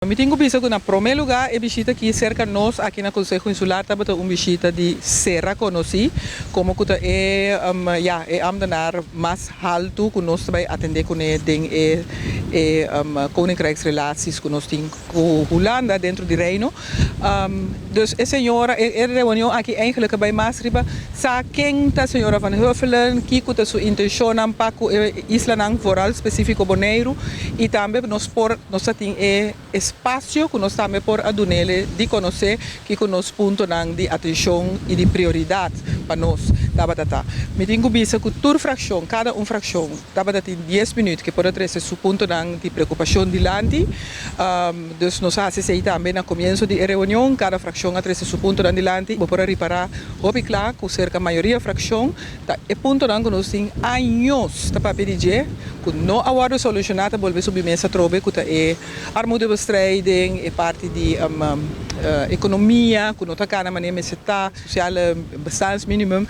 Mi tin ku bisa ku na promé lugá e bishita aki serka nos aki na Konseho Insular tabata un bishita di sera konosí, komo ku ta e ya e ámtenar mas haltu ku nos ta bai atendé kuné den e e Koninkrijksrelaties ku nos tin ku Hulanda dentro di Reino. Dus e señora e reunion aki eigenlijk a bai mas riba sa ken ta señora Van Huffelen, kiko ta su intenshonnan pa ku e islanan, vooral spesífiko Boneiru, i tambe nos por nos ta tin e espasio ku nos tambe por a dun'é di konosé kiko nos puntonan di atenshon i di prioridat pa nos tabata ta. Mi tin ku bisa ku tur frakshon, kada un frakshon, tabata tin 10 minüt ku por a trese su puntonan di preokupashon dilanti. Dus nos a hasi esei tambe na komienso di e reunion, kada frakshon a trese su puntonan dilanti. Bo por a ripará hopi kla ku serka mayoria frakshon ta e puntonan ku nos tin años ta papia di dje, ku no a wòrdu solushoná, ta bolbe subi mesa atrobe, ku ta e armoedebestrijding, e parti di ekonomia, ku no ta kana manera mester ta, sociale bestaansminimum.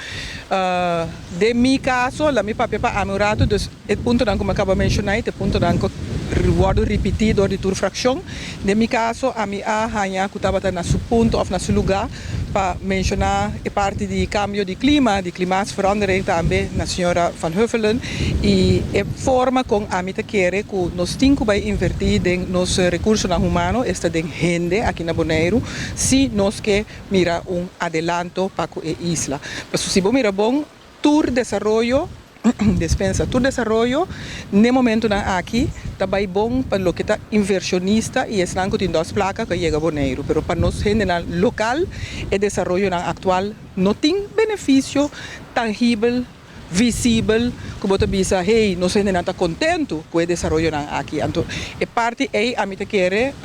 Den mi kaso, laga mi papia pa ami un ratu, dus e puntonan ku mi a kaba menshoná e puntonan ku wòrdu ripití dor di tur frakshon. Den mi kaso, ami a haña ku tabata na su punto òf na su lugá pa menshoná e parti di kambio di klima, di klimaatsverandering tambe na señora Van Huffelen i e forma kon ami ta kere ku nos tin ku bai invertí den nos rekursonan humano, esta den hende aki na Boneiru, si nos ke mira un adelanto pa ku e isla. Pasobra si bo mira bon, tur desaroyo, dispensa, tur desaroyo na momentonan aki ta bai bon pa loke ta invershonista i esnan ku tin dos plaka ku yega Boneiru, pero pa nos hendenan lokal e desaroyonan aktual no tin benefisio tangibel, visibel, ku bo ta bisa: "Hey, nos hendenan ta kontentu ku e desaroyonan aki." Anto e parti ei ami ta kere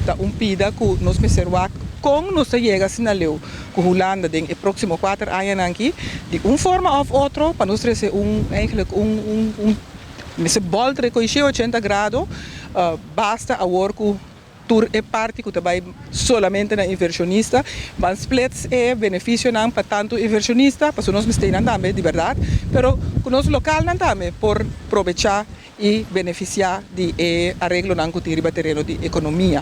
ta un pida ku nos mester wak kon nos ta yega asina leu ku Hulanda den e próksimo 4 añanan aki di un forma òf otro pa nos trese un eigenlijk un mester bòlter 80 grado, basta awor ku tur e parti ku ta bai solamente na invershonista, ban splits e benefisionan pa tantu invershonista, pasobra nos mester nan tambe di berdat, pero ku nos lokalnan tambe por probechá i benefisiá di e areglonan ku tin riba tereno di ekonomia.